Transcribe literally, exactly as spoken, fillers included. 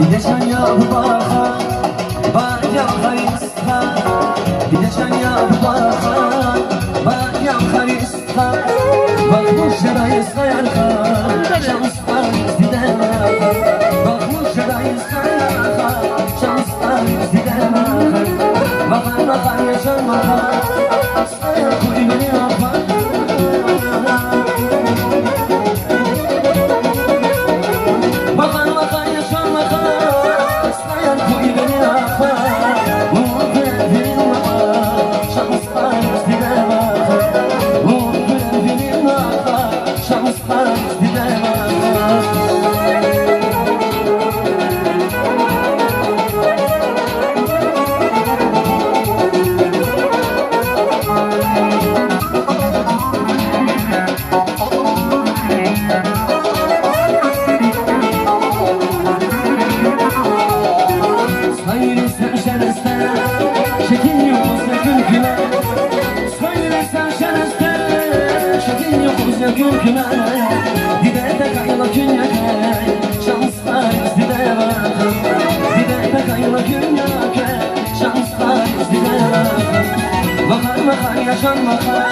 Диде чан я бубахъ, баян харист, диде чан я бубахъ, баян харист. Бахтлу жедай саянха, чан стхайриз диде ваха. Бахтлу жедай саянха, чан стхайриз диде ваха. Вахар, вахар, я чан вахар, стхаяр хьуй вири ахвар. Вахар, вахар, я чан вахар, стхаяр хьуй вири ахвар. Вун хьуй вири ахвар, чан стхайриз диде ваха. Вун хьуй вири ахвар, чан стхайриз диде ваха. Стхайриз сер шересте, шикил юкъуз я куьн куьне. Стхайриз сер шересте, шикил юкъуз я куьн куьне. Диде тахьайла куьн я квез, чан стхайриз диде ваха. Диде тахьайла куьн я квез, чан стхайриз диде ваха. Вахар, вахар, я чан вахар,